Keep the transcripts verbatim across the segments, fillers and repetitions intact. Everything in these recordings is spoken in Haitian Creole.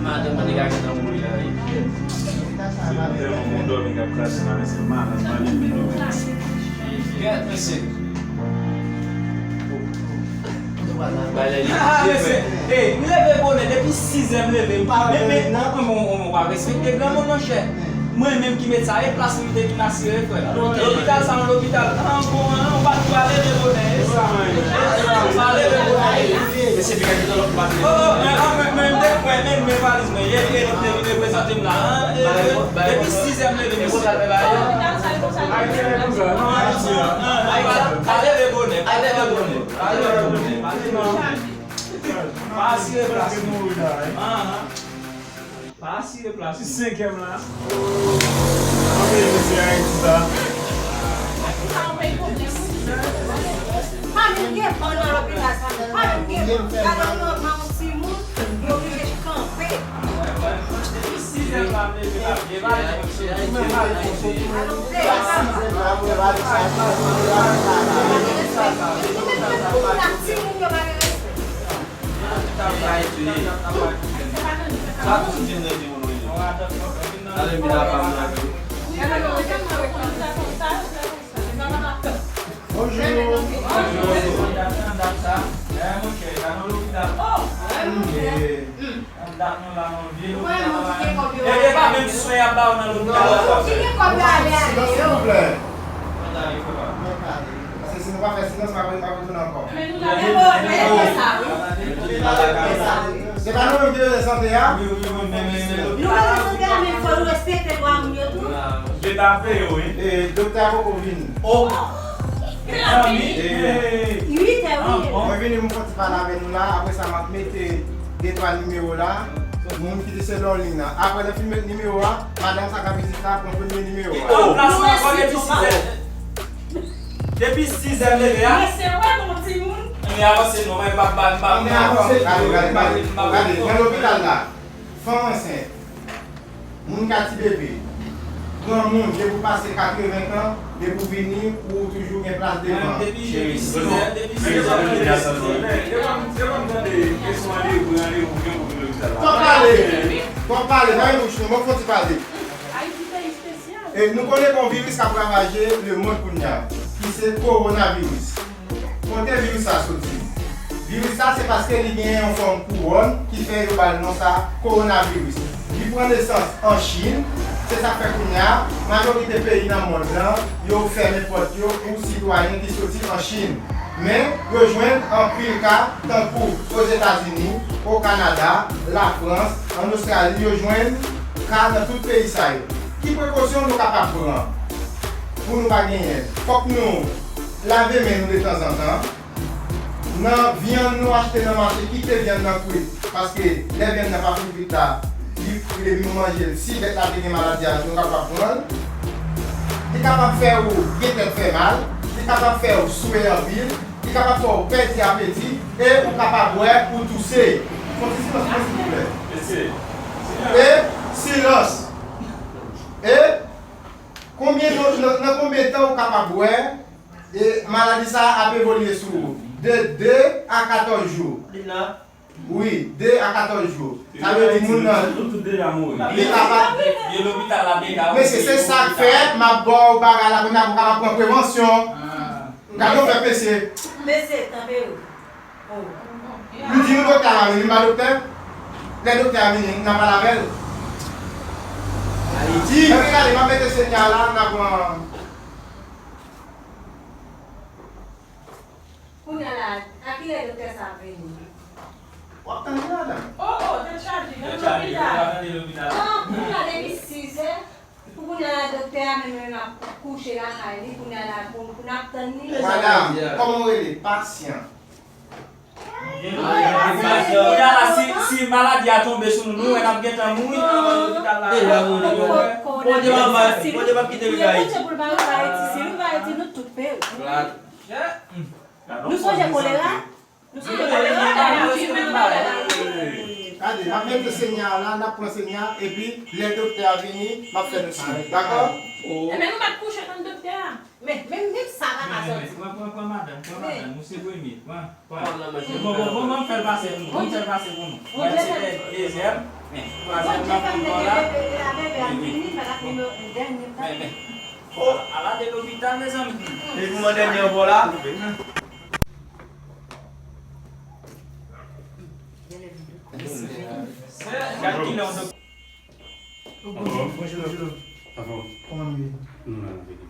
Madanm mwen te ka gentan mouri la wi. Se tèlman bon dòmi k ap krache la, men se malèz, malèz, malèz. Gèt mesye. Ah, mesye, hey, m leve bonè, depi sizè m leve. Men, men, non, mwen, mwen, mwen pa respekte granmoun, monchè. Mwen menm ki met sa, e plas m te vin asire, frè. Lopital sa, yon lopital. An, bon, an, ou pa, ou pa leve bonè, e sa. Ou pa leve bonè. Mesye, piga ki nan lòt pati. Oh, oh, men, ah, men, men, m te, mwen, men, men valiz mwen. Ye, ye, li te vin reprezante m la, an. E, e, depi sizè m leve, mesye. Pa leve bonè, pa leve bonè. Pa leve bonè. Pa asire plas. Anhan. Pa asire plas. Ti senkyèm la. Anpil mesye Ayiti sa. Pa menm gen ban nan lopital sa. Pa menm gen ban. Gade yon, yon timoun, yo oblije kanpe. Depi sizè m pa leve la, depi sizè m pa leve. Timoun yo pa gen respè. Bonjou. E pa menm swen y ap ba w nan lopital la. Silans, silans, silvouplè. Paske si nou pa fè silans, m ap, m ap retounen ankò. Men nou la, men bon, men fè sa, wi. Se pa nou menm ki bezwen sante a? Wi, wi, wi, men, men, men, nou bezwen sante a, men fò nou respekte dwa moun yo tou. Yo t ap veye w, wi. E, doktè a poko vini. Oh! Zanmi? E, uit è, wi. Mwen vini, m fon ti pale avè nou la, apre sa, m ap mete de twa nimewo la, moun ki te selon liy nan. Apre lè fin met nimewo a, madanm sa k ap vizit la pran premye nimewo a. Ki anplasman ankò depi sizè? Depi sizè m leve a? Mesye, wè gon timoun. Ann avanse non, mwen pa, pa, pa, ann avanse. Gade, gade, gade, gade, nan lopital la, fanm ansent, moun ka ti bebe, granmoun, depi w pase katreven tan, depi w vini, ou toujou gen plas devan. Depi, depi sizè, depi sizè. Twòp pale, twòp pale, pa gen bouch non, mwen fon ti pale. Ayiti peyi espesyal. E nou konnen gon viris k ap ravaje lemonn kounye a, ki se kowonaviris. Kote viris sa soti? Viris sa se paske li gen yon fòm kouwòn ki fè yo ba l non sa kowonaviris. Li pran nesans an Chin, se sa k fè kounye a, majorite peyi nan mond lan, yo fèmen pòt yo pou sitwayen ki soti an Chin. Men, yo jwenn anpil ka, tankou Ozetazini, o Kanada, Lafrans, ann Ostrali, yo jwenn ka nan tout peyi sa yo. Ki prekosyon nou kapab pran pou nou pa genyen l? Fòk nou lave men nou detanzantan. Nan vyann nou achte nan mache, kite vyann nan kwit. Paske lè vyann nan pa fin kwit la, li, epi nou manje l, si bèt la te gen maladi a, nou kapab pran l. Li kapab fè ou gen tèt fè mal, li kapab fè ou swe anpil, li kapab fè ou pèdi apeti, e ou kapab wè ou touse. Fon ti silans, silans, silvouplè. E silans. E konbyen, nan, nan, nan konbyen tan ou kapab wè e maladi sa a ap evolye sou ou? De de a katòz jou. Wi, de a katòz jou. Sa vle di moun nan, li kapab. Mesye, se sa k fè m ap ba w bagay la, pou n ap kapab pran prevansyon. Gade w fè mesye. Mesye, tanpri. Nou di nou doktè a pa vini, nou pa doktè. Lè doktè a vini, n a pale avè l. Ayiti. Epi gade, m ap mete senyal la, n a pran. Kounye a la, a kilè doktè sa ap vini? W ap tande, madanm. Oh, oh, tèt chaje, nan lopital. Non, kounye a depi sizè. Pou kounye a la, doktè a menm, menm ap kouche lakay li, kounye a la, pou, pou n ap tann li. Madanm, kòman w rele? Pasyan. Kounye a la, si, si maladi a tonbe sou nou, nou wè n ap gentan mouri anvan lopital la. Deja mouri, Bondye p ap, Bondye p ap kite rive Ayiti. Bondye pou l pa rive Ayiti, si l rive Ayiti, nou tout peri. Nou sonje kolera? Gade, n ap mete senyal la, n ap pran senyal, epi lè doktè a vini, m ap fè nou siy. Dakò? Enben, nou mèt kouche tann doktè a. Men, men, men sa pa ka sòti. Pran, pran, pran madanm, pran madanm. Ou se premye. Pran, pran. Bon, bon, bon, bon, fè l pase pou nou. Bon, fè l pase pou nou. Mwen se dezyèm. Men, twazyèm nan pou bò la. Men, men. Oh, ala de lopital, mezanmi. E pou mwen dènye bò la. Gad kilè yon dòk- Bonjou. Bonjou. Sa fò? Kòman nou ye? Nou la, nou vini.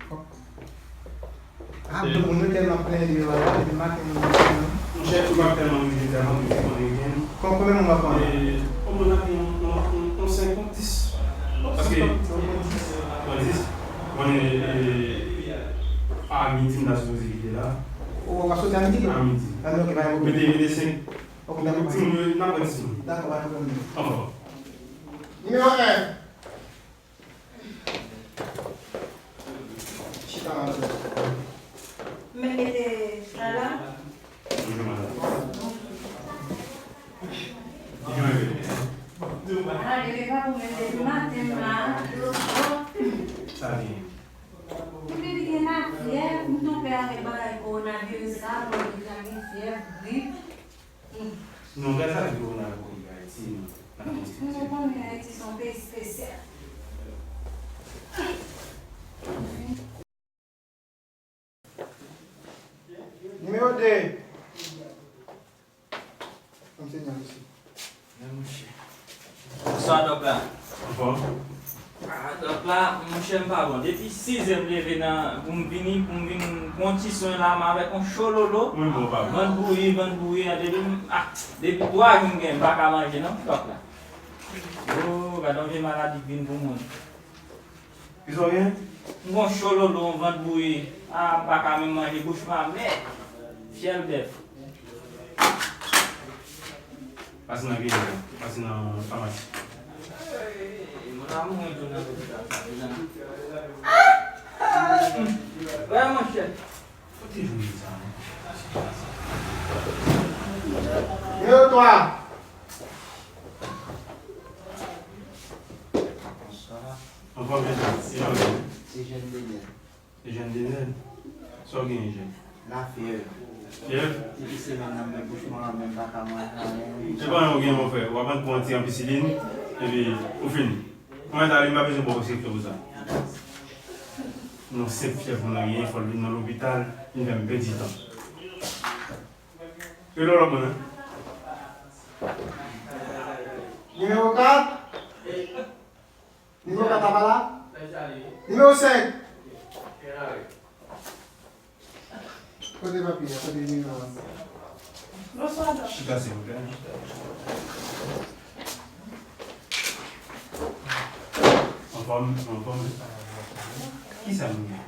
Ah, bon, nou tèlman plen de yo la, depi maten nou nan plen. Monchè, nou pa tèlman rive, tèlman rive, konn rive. Kon-, konbyen moun w ap pran? E, o mwen ap gen yon, yon, yon, yon senk, yon dis. Paske, yon dis. Yon dis. Mwen, e, a midi, m ta sipoze kite la. Ou, w ap soti a midi? A midi. A, ok, pa gen pwoblèm. Mete, mete senk. Ok, dakò. Ti moun yo, n ap pran ti moun. Dakò, pa gen pwoblèm. Anfòm. Nimewo en. Chita la. Men mete sa la. Bonjou, madanm. Bonjou, bebe. Ah, bebe pa pou mete maten la. Sa gen. Epi li gen lafyèv, m tou pè avèk bagay kowonaviris sa, pou li ta gen fyèv, grip. Non, gad sa ki kowonaviris Ayiti, non. N ap konstitye. Nou konnen Ayiti se yon peyi espesyal. Nimewo de. Kòm se nyan isi. Men monchè. Bonswa, dòk la. Anfòm? Ah, dòk la, monchè, m pa bon. Depi sizè m leve nan, pou m vini, pou m vin pran ti swen la, m avèk yon chololo. Mwen bon, papa. Vant bouyi, vant bouyi, depi m, ah, depi twa jou m gen, m pa ka manje non, dòk la. Oh, gade yon vye maladi k vin pou moun. Kisa w gen? M gon chololo, yon vant bouyi. Ah, m pa ka menm manje, bouch m amè. Fyèl bèf. Pase nan klinik la, pase nan famasi. Mon amour, mwen tou nan lopital sa, mezanmi. Ah! Wè, monchè. Kote jwenn sa, non? Nimewo twa. Bonswa. Anfòm, mèt la. Se jan w ye? Se jèn Denèl. Se jèn Denèl. Sa w genyen, jèn? Lafyèv. Fyèv? Depi semèn nan, m gen bouch mwen, menm pa ka manje anyen. Se pa yon gen, monfrè. W ap pran ti anpisilin, epi ou fini. Mwen, talè, m pa bezwen ba w preskripsyon pou sa. Non, se fyèv moun nan genyen, fò l vin nan lopital, vin fè m pèdi tan. Rele lòt moun, non? Nimewo kat. Nimewo kat la pa la? Nimewo senk. Kote papye a? Kote nimewo a? Bonswa, dòk. Chita, silvouplè. Anfòm, anfòm. Kisa nou gen?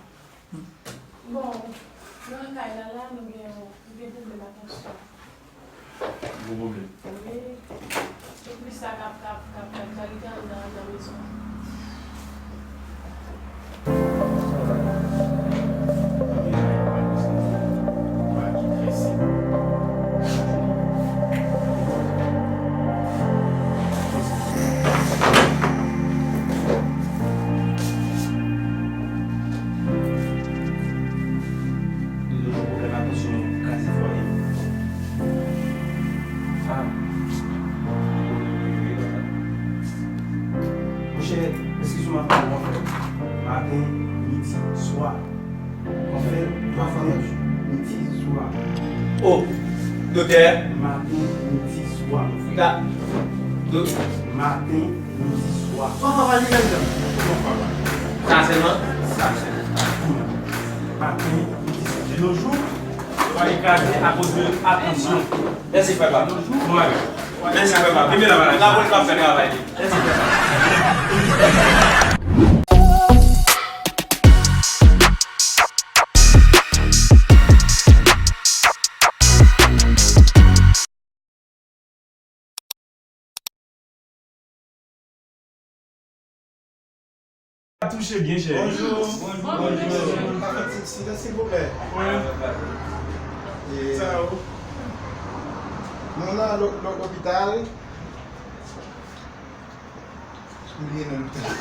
Bon, nan kay la, la, nou gen, nou gen pwoblèm ak tansyon. Gwo pwoblèm. Wi. Tout plis la k ap, k ap, k ap, k ap kalite anndan, anndan mezon an. De nos jours, pwoblèm atansyon kraze fwaye. Fanm. Monchè, eskize m, ap pale anfèt. Maten, midi, swa. Anfèt, maten, midi, swa. Oh, doktè. Maten, midi, swa. Da, do- Maten, midi, swa. Sa sèlman? Sa sèlman. Maten, midi, swa. De nos jours, fwaye kraze akoz de atansyon. Mèsi, frè pa m. Mwen. Mèsi, frè pa m. Kenbe la, maladi. Lapolis p ap fè travay li. Mèsi, frè pa m. Touche byen, cheri. Bonjou. Bonjou. Bonjou. Ka fè ti silans, silvouplè? Wi. E, sa yo? Nou nan lo-, lo-, lopital. M bliye non lopital.